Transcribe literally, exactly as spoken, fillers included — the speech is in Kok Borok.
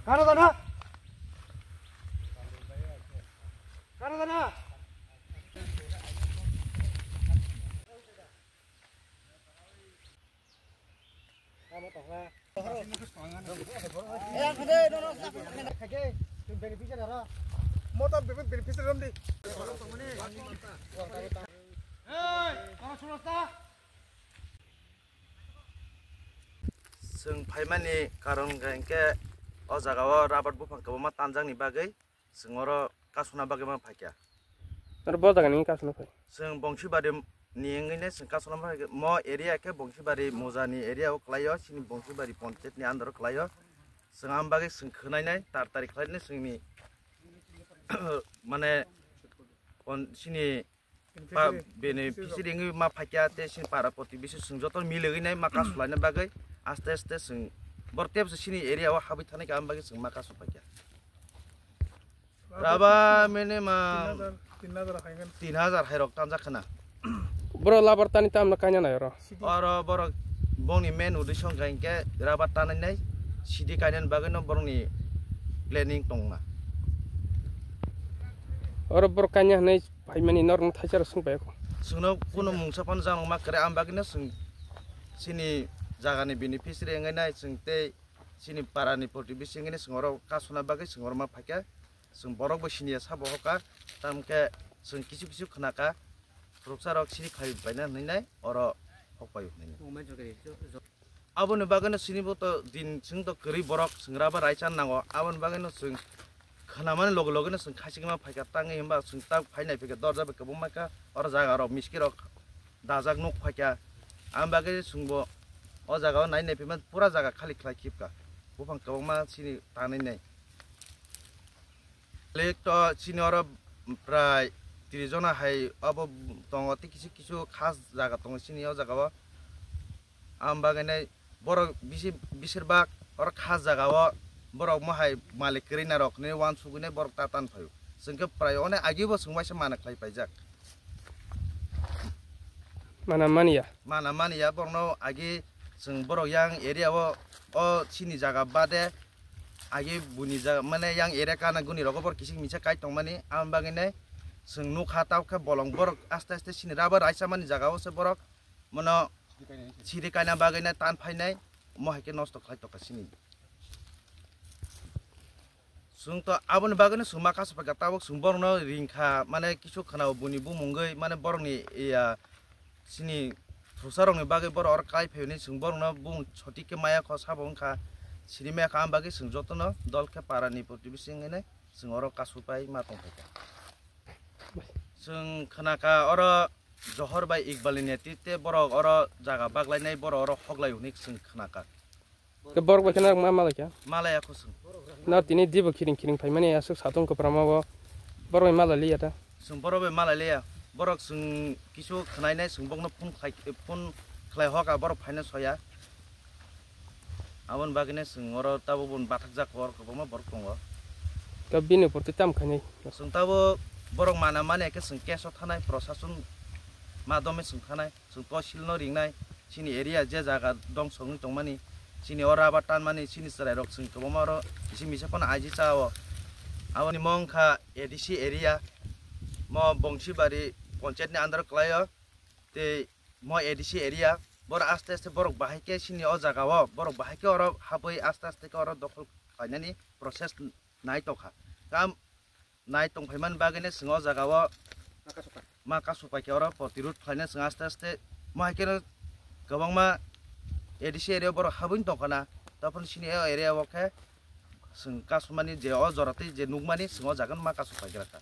Kano dana? Kano dana? Motor beneficiary rom di. Chwng phaimani karon hwnkhe o jagao rabar buphang kwbangma tanjakni bagwi chwng oro kasuna bagwi ma phaikha. Oro bo jagani kasuna phai. Chwng Bongsibari ni wngwi nai chwng kasuna phai mo area khe Bongsibari Moja ni area o kwlaio, chini Bongsibari ponchayat ni under o kwlaio. Chwng am bagwi chwng khwnai nai tar tari khlai nai chwngni mane pon-, chini pa-, beneficiary wngwi ma phaikha tei chini para protibesi chwng joto miligwi nai ma kasulaina bagwi aste aste chwng bor tebsa chini area o habwi thanai kha am bagwi chwng ma kasu phaikha. Raba minimum tin hajar, tin hajar hai rok tanjak khna. Boro labar tani tamno kaina nai oro. Oro borok bongni main uddesho hwnkha hinkhe raba tanai nai sidi kainani bagwino borokni planning tongma. Oro borok kaina hinwi phaimani norokno thaisa rok swngpaikho. Chwngno kunu mungsa phano janokma kwrwi, ang bagwino chwng chini jagani beneficiary wngwi nai chwng tei chini parani protibesi wngwi chwng oro kasuna bagwi chwng oro ma phaikha. Chwng borok bo siniya sabo hoka, tamkhe chwng kisu kisu khwnakha, khoroksa rok siri khai baina hinwi nai oro hokpaio hinwi nai. Aboni bagwino chini bo to din chwng to kwrwi borok chwng raba raisa nango, aboni bagwino chwng khwnamani loge logeno chwng khachigma phaikha tangwi hwnba chwng ta phainai phaikha dorja bai kwbangma kha oro jaga rok miski rok dajak nuk phaikha. Ang bagwi chwngbo o jaga o nai nai phima pura jaga khali khlai khibka buphang kwbangma chini tanwi nai. Lek to chini oro prai tris jona hai abo tongo, tei kisu kisu khas jaga tongo chini o jaga o. Ang bagwi nai borok bisi-, bisir bak oro khas jaga o borok mohai malik kwrwi na rok hinwi uansugwi nai borok ta tan phaio. Chwng khe prai one agi bo chwng waisa mana khlai paijak. Mana manya. Mana manya borokno agi chwng borok yang area o, o chini jaga bade agi buni jaga mane yang area kana guni rogo borok kisik misa kai tongmani, ang bagwi nai chwng nukha tabukhe bolong borok aste aste chini raba raisa mani jaga o se borok mono siri kaina bagwi nai tan phainai, omo hai khe nosto khlai tongkha chini. Chwng to aboni bagwino chwng ma kasu phaikha, tabuk chwng borokno ringkha, mane kisu khwnao buini bumungwi, mane borokni ya chini thusarokni bagwi borok oro kai phaio hinwi chwng borokno bumung sotik khe maya kho sabo wngkha, siri maya kha, ang bagwi chwng jotono dol khe parani protibesi wngwi nai chwng oro kasu pai ma tong phaikha. Chwng khwnakha oro Johor bai Iqbal ni netritwe borok oro jaga baglainai, borok oro hoklai hwnwi chwng khwnakha. Ke borok bai kheno ma malai kha? Malai ya khosong. Na tini dibo khiring khiring phaimani aswk satung kwpram o borok bai malai liya ta. Chwng borok bai malai liya. Borok chwng kisu khwnai nai chwng bokno phone khlai, phone khlai hoka borok phaina soya. Aboni bagwi nai chwng oro tabuk bun bathak jak kor kwbangma borok tongo. Ta bini porti tam khainai. Chwng tabuk borok mana mani khe chwng case o thanai, prosason madome chwng thanai. Chwng tosil no ringnai, chini area je jaga dongso wngwi tongmani, chini o rubber tanmani, chini chwrairok chwng kwbangma oro kisi misa phano aiji cha o. Aboni mo wngkha A D C area, mo Bongsibari ponchayat ni under o kwlaio, tei mo A D C area, borok aste aste borok bahai khe chini o jaga o, borok bahai khe oro habwi aste aste khe oro dokhol khlainani process nai tongkha. Kam nai tongphaimani bagwino chwng o jaga o ma kasu pai khe oro protirud khlaina chwng aste aste mo hai kheno kwbangma A D C area borok habwino tongkha na, tei phano chini o area o khe chwng kasumani je o jora tei je nukmani chwng o jaga no ma kasu pai khe rwkha.